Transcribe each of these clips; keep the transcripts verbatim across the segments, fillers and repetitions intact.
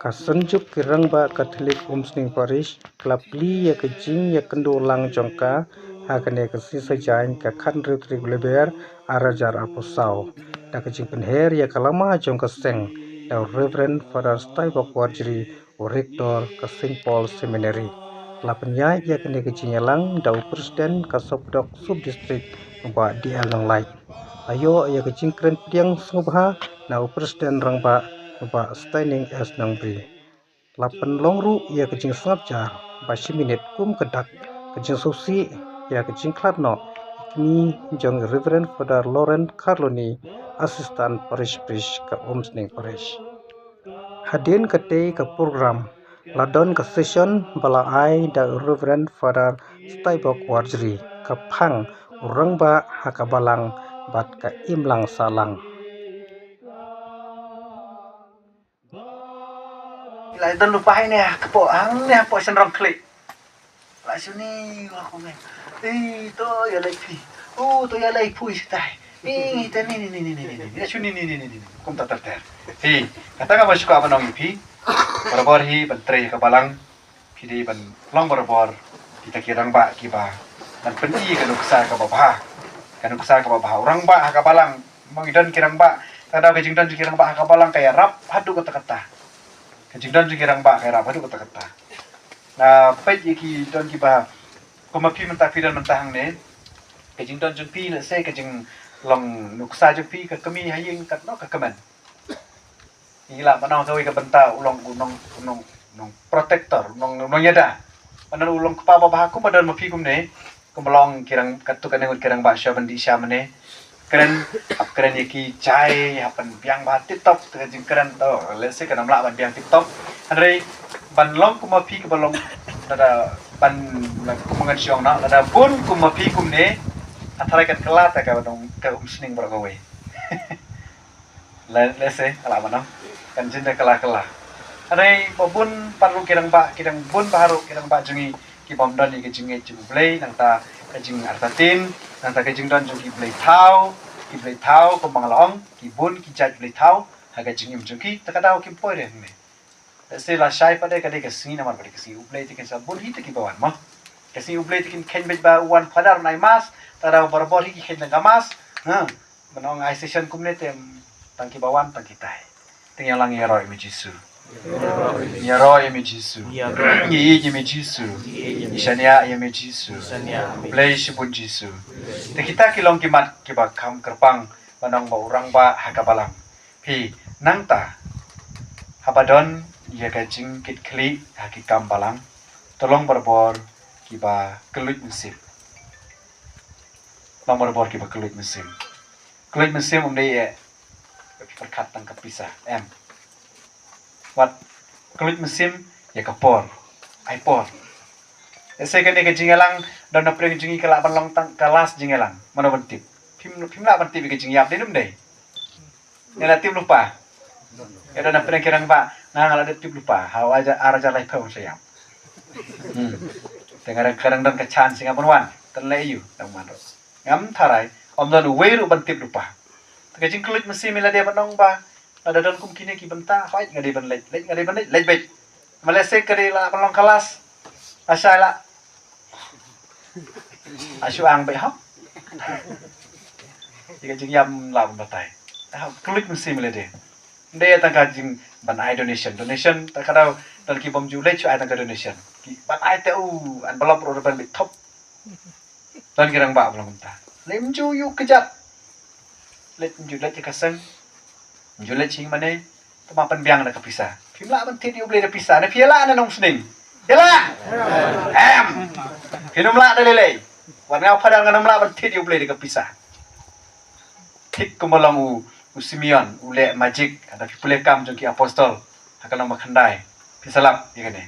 Ka Synjuk ki Rangbah Katholik Umsning Parish ka la plie ïa ka jingïakynduh lang jong ka ha kane ka sngi Saitjaiñ ka khathynriew tarik u Lber arhajar arphew saw da ka jingpynher ïa ka lama jong ka seng da u Reverend Father Staibok Warjri, u Rector ka Saint Paul Seminary. La pynïaid ïa kane ka jingïalang da u President ka Sohpdok Sub District, u Bah D L Nonglait. La ïoh ïa ka jingkren pdiang sngewbha na u President Rangbah, u Bah Steining S Nongbri. La pynlong ruh ïa ka jingsngap jar ba shi minit kum ka dak ka jingsngewsih ïa ka jingkhlad noh ïa kmie jong Reverend Father Lawrence Kharloni, Assistant Parish Priest ka Umsning Parish. Hadien katei ka program la don ka session ba la ai da Reverend Father Staibok Warjri, ka phang u rangbah ha ka balang bad ka imlang sahlang. La don lypa hi ne ha kpoh, hangne ha kpoh shynrong khlieh. La shuni wa ku ngai. Ei, to ïa leit phi. Oh, to ïa leit phi sitai. Ni, ni, te ni, ni, ni. La shuni ni, ni, ni, ni. Kum ta ter ter. Hi, kata nga ba shu kwah ban ong ïa phi. Barabor hi ban trei ka balang. Phi dei ban long barabor kita ki rangbah kiba ban pyni ka nuksa kaba bha. Ka nuksa kaba bha. U rangbah ha ka balang. Mo ngi don ki rangbah. Ka dei ka jingdon ki rangbah ha ka balang ka ïarap haduh katta katta. Ka jingdon jong ki rangbah ka ïarap haduh katta katta. Nga peit ïa ki don kiba, kum ma phi mynta phi don mynta hangne. Ka jingdon jong phi, let's say, ka jinglong nuksa jong phi, ka kmie ha ïing katno ka kmen. Ngi lah ban ong kawei ka bynta u long, u nong, u nong, u nong protector, u nong, u nongïada. Ban don u long kpa ba bha kum ba don ma phi kumne. Kumba long ki rang, katto katne ngut ki rangbah sha ban dih sha mane. Kren, hap kren ïa ki jai, hap ban biang bha tip top, te ka jingkren to, let's say, kan ym lah ban biang tip top. Hynrei ban long kum ma phi kaba long, lada ban, kum ngan shu ong noh, lada bun kum ma phi kumne, ha tharai kan kylla te ka dong ka Umsning baroh kawei. Le, let's say, ka lah ban ong. Kan jin da kylla kylla. Hynrei ba bun pat ruh ki rangbah, ki dang bun bha ruh ki rangbah jong ngi ki bym don ïa ka jingngeit jong U Blei, nangta ka jingartatien, nangta ka jingdon jong ki blei thaw, ki blei thaw kumba nga la ong, ki bun ki jait blei thaw ha ka jingim jong ki, ta ka daw kim poi re hangne. Let's say la shai pat de ka dei ka sngi namar ba dei ka sngi U Blei te kin sa bun hi te kiba wan mo. Ka sngi U Blei te kin kheiñ beit ba u wan Father un ai mass, ta ka daw barabor hi ki kheiñ tang ka mass. Ha. Ban ong ai session kumne te tang kiba wan tang kitai. Te ngi ïalang ïaroh ïa me Jisu. Ïaroh ïa me Jisu. Ngi ïeit ïa me Jisu. Ngi shaniah ïa me Jisu. U Blei shibun Jisu. Te kita ki long ki mat kiba kham kyrpang ban ong ba u rangbah ha ka balang. Phi nangta haba don ïa ka jingkitkhlieh ha ki kam balang, to long barabor kiba kylluid mynsiem. Long barabor kiba kylluid mynsiem. Kylluid mynsiem ym dei ïa pyrkhat tang ka pisa, em. Wat kylluid mynsiem ïa ka por. Ai por. Ïa se kane ka jingïalang don na pdeng jong ngi ka lah ban long tang ka last jingïalang. Mano ban tip? Phim, phim lah ban tip ïa ka jingïap dei ne ym dei. Nga la tip lypa. Ïa don na pdeng ki rangbah, nga nga la dep tip lypa. Ha u ar hajar, ar hajar laiphew sa ïap. Hmm. Te nga dang, ka dang don ka chance nga ban wan. Te leh ïa u dang man ruh. Ngam tharai, ym don uwei ruh ban tip lypa. Te ka jingkylluid mynsiem ïa lade ban ong ba lada don kum kine ki bynta, hooid nga dei ban leit, leit nga dei ban leit, leit beit. Ma lehse ka dei lah ban long ka last. Lashai lah. Ashu ang beit hok. Ïa ka jingïap lah ban batai. Ah, kylluid mynsiem ïa lade. Ym dei tang ka jing ban ai donation. Donation, ta ka daw, don ki bym ju leit shu ai tang ka donation. Ki ban ai te u envelope ruh ban beit thop. Don ki rangbah ba long kumta. Leit ym ju ïuh kjat. Leit ym ju leit ïa ka seng. Ym ju leit sha ïing mane. Te ma pynbiang da ka pisa. Phim lah ban thied ïa U Blei da pisa. Ne phi ïa lah ne nong sning. Ïa lah. Em. Phin ym lah da lei lei. Wat nga u Phadar ngan ym lah ban thied ïa U Blei da ka pisa. Thik kumba long u, u Simeon, u leh magic, haba phi pule Kam jong ki Apostol, ha ka lynnong ba khyndai, phin sa lap ïa kane.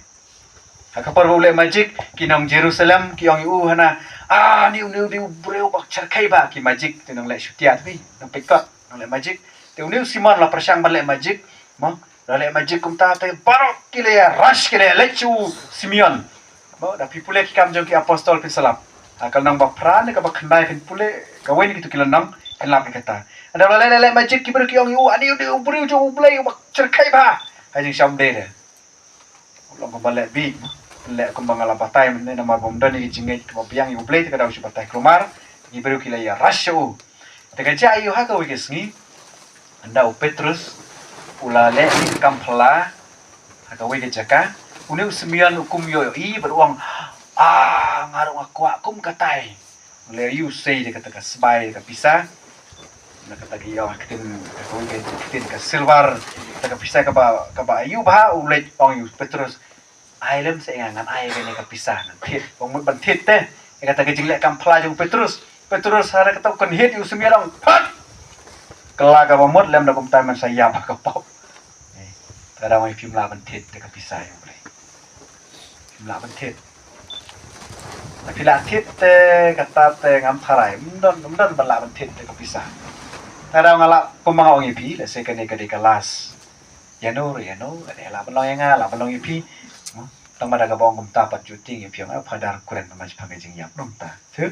Ha ka por ba u leh magic, ki nong Jerusalem ki ong ïa u hana, ah, une u, une u dei u briew uba kyrkhei bha, ki magic, te nongleh shutia te phi, nongpeit kot, nongleh magic. Te une u Simeon la pyrshang ban leh magic, mo, la leh magic kumta, te baroh ki la ïa rush, ki la ïa leit sha u Simeon. Mo, da phi pule ki Kam jong ki Apostol phin sa lap. Ha ka lynnong ba phra ne kaba khyndai phin pule, kawei na kitu ki lynnong, phin lap ïa kata. Hynda la leh, leh, leh magic ki briew ki ong ïa u, une u dei u briew jong U Blei uba kyrkhei bha. Ha jingshisha ym dei re. long kumba leh bih, leh kumba nga la batai mynne namar ba ym don ïa ki jingngeit kaba biang ïa U Blei te ka dei shu batai kulmar, ki briew ki la ïa rush sha u. Te ka jia aïu ha kawei ka sngi, ynda u Petrus u la leh ïa ka kam phylla ha kawei ka jaka, une u Simeon u kum ïohi bad u ong, ah, nga ruh nga kwah kum katai. Leh ïa u sei da kata ka sbai da ka pisa. Na kata ka ïong ka tin ka kawei ka tin ka silver da ka pisa kaba kaba ïa u bha u leit ong ïa u Petrus. Ai lem se nga ngan ai kane ka pisa ngan thied. Ba mut ban thied te. Ïa kata ka jingleh kam phylla jong u Petrus. Petrus ha kata u kynhied ïa u Simeon ong. Pat! Kylla kaba mut lem da kumta men sa ïap ha ka pop. Eh, te ka dang ong phim lah ban thied te ka pisa ïa u Blei. Phim lah ban thied. Te phi lah thied te kata te ngam tharai. Ym don, ym don ban lah ban thied te ka pisa. Te dang nga lah kumba nga ong ïa phi, lehse kane ka dei ka last. Ïa no, ïa no, kane lah ban long ïa nga, lah ban long ïa phi. Mo? Tang ma da kaba ong kumta pat ju tieng ïa phi ong, eh, Phadar kren ma jingpang ka jingïap nong ta. Te.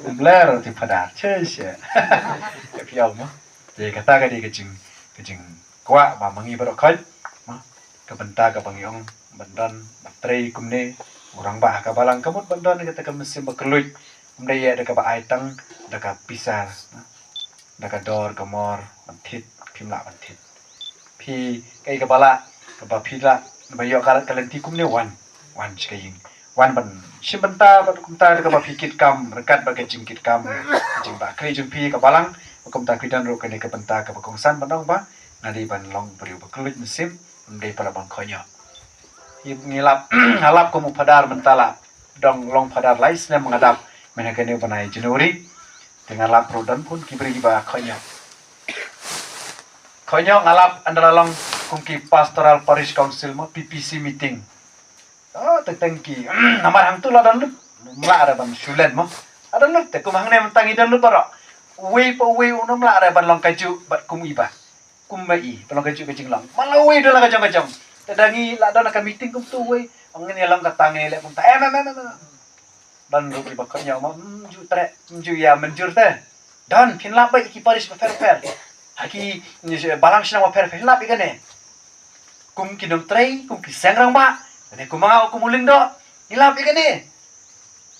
Ym ler te Phadar, che che. Ïa phi ong mo. Te kata ka dei ka jing, ka jingkwah ba ma ngi baroh khoit. Mo? Ka bynta kaba ngi ong ban don, ban trei kumne, u rangbah ha ka balang ka mut ban don kata ka mynsiem ba kylluid, ym dei ïa da kaba ai tang da ka pisa, da ka dor ka mor ban thied, phim lah ban thied. Phi kaei kaba lah, kaba phi lah, ba ïoh ka, ka lynti kumne wan, wan sha ka ïing. Wan ban shim bynta bad kumta da kaba phi kit kam, ryngkat bad ka jingkit kam, ka jingbakri jong phi ka balang, bad kumta phi don ruh kane ka bynta kaba kongsan ban ong ba nga dei ban long briew ba kylluid mynsiem, ym dei para ban kohnguh. Ngi lap, nga lap kum u Phadar mynta la dang long Phadar lai snem nga dap mynta kane u bnai January. Te nga lap ruh don pun ki briew kiba kohnguh. Kohnguh nga lap ynda la long kum ki Pastoral Parish Council mo, P P C meeting. Oh, teng teng ki. Namar hangtu la don lut. Ym lah re ban shu len mo. La don lut te kum hangne mynta ngi don lut baroh. Uwei pa uwei u ym lah re ban long kajuh bad kum i ba. Kum ba i, ban long kajuh ka jinglong. Ma la uwei don la ka jong ka jong. Te da ngi la don la ka meeting kumtu uwei. Ong ngin ïa long kata ngi leh kumta. Em, em, em, em, em. Don ruh kiba kohnguh mo, ym ju treh, ym ju ïa mynjur te. Don, phin lap beit ki parish bapher bapher. Ha ki, ni, balang shnong bapher bapher, phin lap ïa kane. Kum ki nongtrei, kum ki seng rangbah, kane kum ma nga kum u lyngdoh. Ngi lap ïa kane.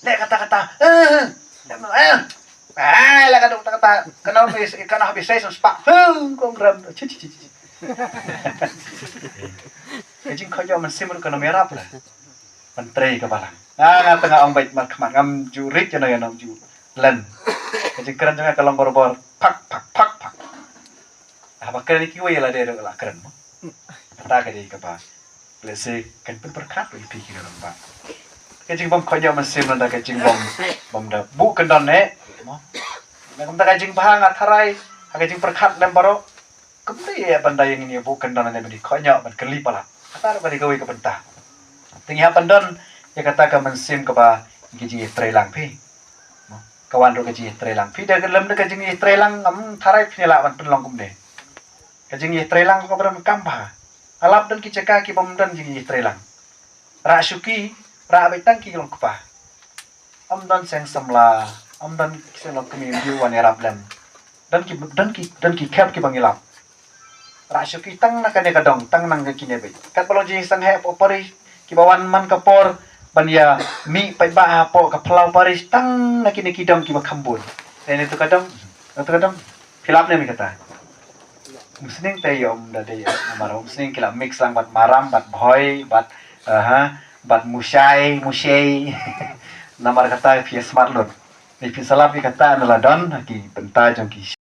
Leh kata kata. Eh, eh. Leh kata kata. Kana bi, kana bi sai song spak. Hum, kong ram. Chi, chi, chi, chi. Ka jingkohnguh mynsiem ruh kana ïarap la. Ban trei ka balang. Nga, nga tang nga ong beit markhmat ngam ju rit ïano ïano ju len. Ka jingkren jong nga ka long barabor. Phak, phak, phak, phak. Haba kren ïa kiwei la dei ruh la kren mo. Kata ka dei kaba. Lehse kan pynpyrkhat ïa phi ki rangbah. Ka jingbym kohnguh mynsiem lada ka jingbym, bym da buh kyndon eh. Mo. Na kumta ka jingbha nga tharai ha ka jingpyrkhat lem baroh. Kumta ïa ban da ïa ngin ïa buh kyndon lane ban ïa kohnguh ban kylli palat. Kata ruh ka dei kawei ka bynta. Te ngi hap ban don ïa kata ka mynsiem kaba ngi jingïatreilang phi. Mo. Ka wan ruh ka jingïatreilang. Phi da ka lem da ka jingïatreilang ngam tharai phi lah ban pynlong kumne. Ka jingïatreilang ka ba donkam bha. Nga lap don ki jaka ki bym don jingïatreilang. Rah shuki, rah beit tang ki long kpa. Ym don seng samla, ym don ki seng long kmie ym ju wan ïarap lem. Don ki, don ki, don ki khep kiba ngi lap. Rah shuki tang na kane ka dong, tang na kane beit. Katba long jingsngewheh hapoh parish, kiba wan man ka por ban ïa mih paidbah hapoh ka phyllaw parish, tang na kine ki dong kiba kham bun. Te ne tu ka dong, ne tu ka dong. Phi lap ne em ïa kata. Umsning te ïa um da dei ïa, namar umsning ki la mix lang bad maram, bad bhoi, bad, aha, bad mushai, mushai. Namar kata phi ïa smat lut. Ni phi sa lap ïa kata na la don ha ki bynta jong ki